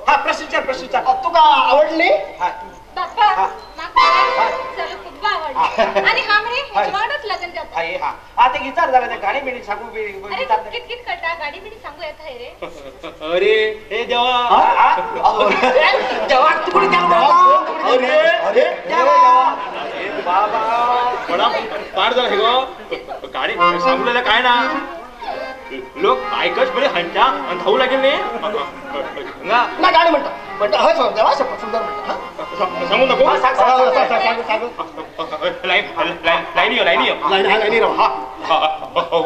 हा प्रश्न विचार प्रश्न विचार. तुका आवडली? बाप्पा माका चल खूप आवडली आणि हमरे हेजवाडच लग्न जात. हा हा आता विचार झाला ते गाणी बिणी सांगू. अरे कित कित कळता गाणी बिणी सांगू येत आहे रे. अरे हे देवा देवा तू कुठे गेला? अरे अरे देवा अरे बाबा बडा पार झाला हे गो. गाणी सांगू काय ना लोक ऐकच बरे हंटा आणि धावू लागेल नाही ना. गाणी म्हणता म्हणता हय देवा सुंदर म्हणता. सांगू नको. सांग सांग सांग. लाईन लाईन लाईनी लाईनी लाईन हा लाईनी राव. हा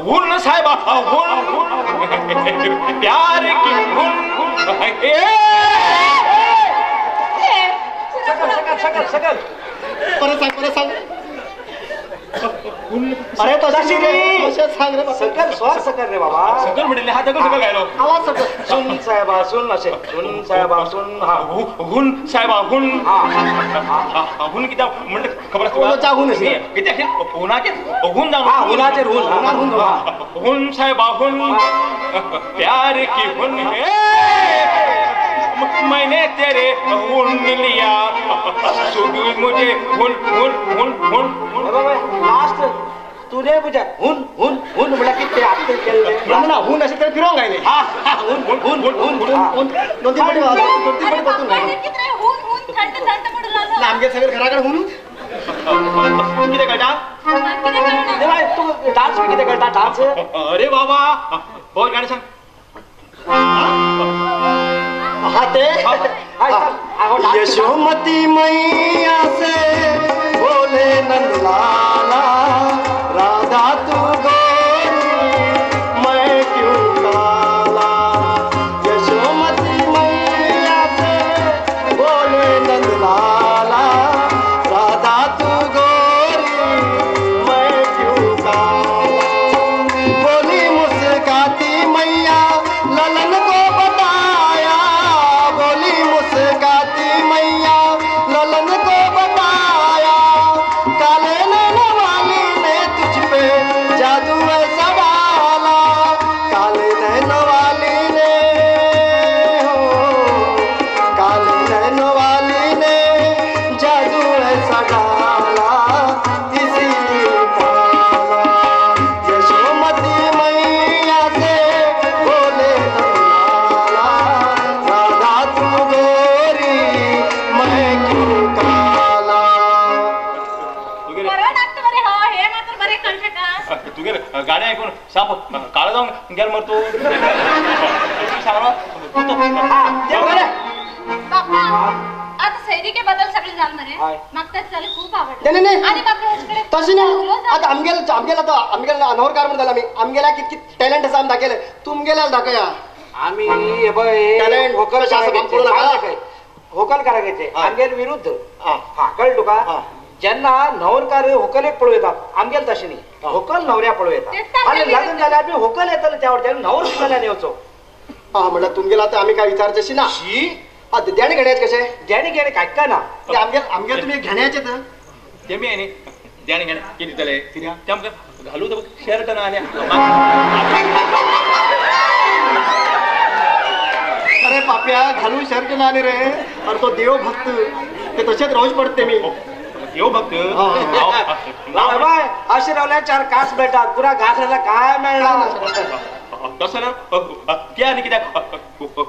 हुन साहेबा हुन प्यार की हुन. सकल सकल सकल सकल परत सांग परत सांग. अरे तशी रे सांग रे. सकल स्वर सकल रे बाबा. सकल म्हटले हा सकल सकल गायलो आवाज सकल. सुन साहेबा सुन असे सुन साहेबा सुन. हा हुन साहेबा हुन. हा हुन किती म्हणले खबर असते हुन असे किती असेल हुनाचे हुन जाऊ. हा हुनाचे हुन हुन हुन साहेबा हुन प्यार की हुन मैंने तेरे हुन लिया सुख मुझे हुन हुन हुन हुन. लास्ट तुने मुझे हुन हुन हुन म्हटलं की ते आत्ते केले ना हुन असे ते फिरवून गायले. हा हुन हुन हुन हुन हुन दोन तीन पटी दोन तीन पटी परतून गायले. हुन हुन थंड थंड पडू लागलो. आमगे सगळे घराकडे हुन किती कळता तू डान्स किती कळता डान्स. अरे बाबा बोल गाणं सांग. हा ते यशोमती मैया से बोले नंदलाला राधा तू गोरी मैं क्यों काला. यशोमती मैया से बोले नंदलाला राधा तू गोरी मैं क्यों काला. बोली मुस्काती मैया ललन को बताया. बोली मुस्काती मैया ललन को बताया काले नैन वाली ने तुझ पे जादू ऐसा डाला. काले नैन वाली ने हो काले नैन वाली ने जादू ऐसा डाला इसीलिए काला. यशोमती मैया से बोले नंदलाला राधा तू गोरी मैं क्यों काला. बरं नाचतं बरे हो हे मात्र बरे कळते का. तुगे गाड्या ऐकून साप काळा जाऊन गेल मरतो. सांग बाप्पा आता सैनिके बद्दल सगळे झालं मरे मागताच झाले खूप आवडलं. नाही आणि बाप्पा ह्याच्याकडे तशी नाही आता आमगेला आमगेला आता आमगेला अनोरकार म्हणून झाला. आम्ही आमगेला किती टॅलेंट असा आम्ही दाखवले तुमगेला दाखया. आम्ही हे बघ होकल होकल करायचे आमगेल विरुद्ध. हा कळलं तुका. ज्यांना नवरकार होकल एक पळू येतात आमगेल तशी नाही होकल नवऱ्या पळू येतात. आणि लग्न झाल्या आम्ही होकल येतले त्यावर नवर सुद्धा नेवचो. हा म्हणलं तुमगेला आता आम्ही काय विचारचे ना शी देणे घेण्याचे कसे देणे घेणे काय काय ना आमगेल आमगेल तुम्ही घेण्याचे तर ते मी आहे देणे घेणे किती झाले त्यामुळे घालू तर शर्ट ना आल्या. अरे पाप्या घालू शर्ट ना आले रे. अरे तो देव भक्त ते तसेच रोज पडते मी देव भक्त. बाय असे रावल्या चार कास मिळतात पुरा घासला काय मिळणार तसं ना ते आणि कित्याक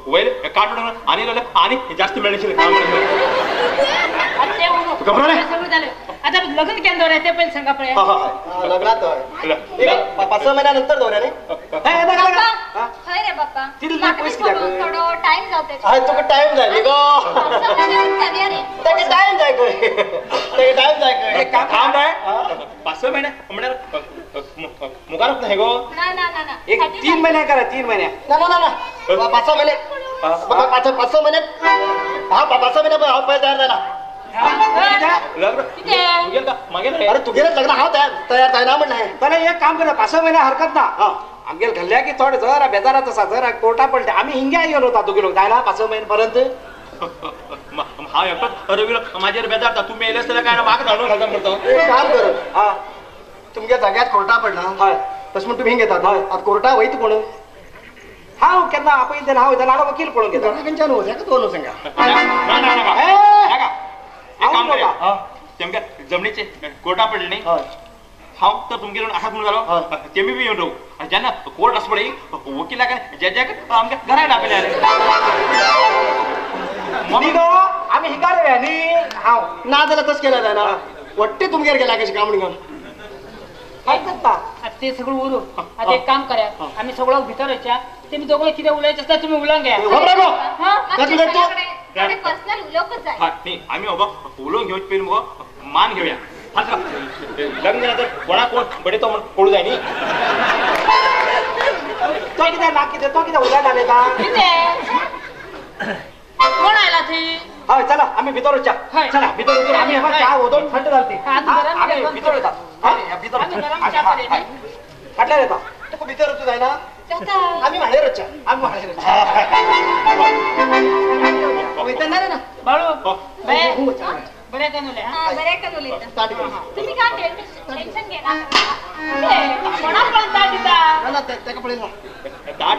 वयर काटून आणि आणि जास्त मिळण्याची. आता लग्न केलं दौऱ्या ते पहिले सांगा पळे. लग्नात 5-6 महिन्यानंतर दौऱ्या रे. रे बाप्पा थोडो टाइम जाते. तुका टाइम जाय गो टाइम जाय टाइम जाय. थांब रे 5-6 महिने म्हणणार मुकारच नाही गो. ना ना ना एक 3 महिने करा 3 महिने. ना ना ना 5-6 महिने 5-6 महिने. हा 5-6 महिने हा तयार झाला. लग्न अरे तुझे लग्न हा तयार जाय ना म्हणलं. त्याला एक काम करा 5-6 महिने हरकत ना. आमगेल घालल्या की थोडे जरा बेजारात असा जरा कोर्टा पडते. आम्ही हिंग्या गेलो होता दोघे लोक जायला 5-6 महिन्यापर्यंत. हा एकटाच रवी माझ्यावर बेजारता तू मेलेस त्याला काय माग धाडून घालता म्हणतो. काम कर हा तुमच्या जाग्यात कोर्टा पडला तसं म्हणून तुम्ही घेतात आता कोर्टा वैत कोण. हांव केन्ना आपयता तेन्ना हांव वयता नाल्यार वकील पळोवन घेता. खंयच्यान वचूं दोन सांगा. तेमगे जमनीचे कोर्टा पडले न्ही, हांव तर तुमगेर आसात म्हणून जालो तेमी बी येवन रावू. जेन्ना कोर्ट आसा पळय वकिलाक जजाक आमच्या घरा आपयले. आमी हिकार न्ही हांव ना जाल्यार तशें केल्यार जायना. वट्टे तुमगेर गेल्या कशें काय म्हणून काय करता ते सगळं उरू. आता एक काम करा, आम्ही सगळं भितर वचया, तुम्ही दोघं कितें उलयच आसता तुमी उलोवंक घ्या. पर्सनल उलोवकच जाय. न्ही आमी बाबा उलोवन घेवचे पयलीं मुगो मान घेवया. लग्न जाल्यार तर कोणा कोण बडे तो म्हण पळोवंक जाय न्ही. तो कितें ना कितें तो कितें उलयता कितें कोण आयला थंय? हय चला आमी भितर वचया. चला भितर वचून आमी च्या वदोवन थंड जाली ती आमी भितर वता. भितर फाटल्यान येता. तुका भितर वचूं जायना, आमी माळेर वचया. आमी माळेर वयता. ना ना बाळू बरें करून उलय. बरें करून उलयता. तुमी काय टेन्शन घेनाका. कोणाक कोण ताट दिता? ना ताका पळयला ताट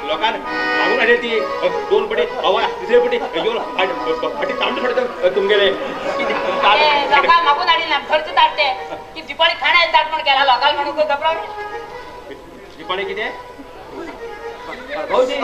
लोकांक मागून हाडली ती दोन पटी हवा तिसरे पटी घेवन फाटी तांबडे पडटा तुमगेले. लोकांक मागून हाडली ना घरचें ताट तें की दिपाळी खाणाय ताट म्हण केला लोकांक म्हणून घबरावन. दिपाळी कितें? भाऊजी.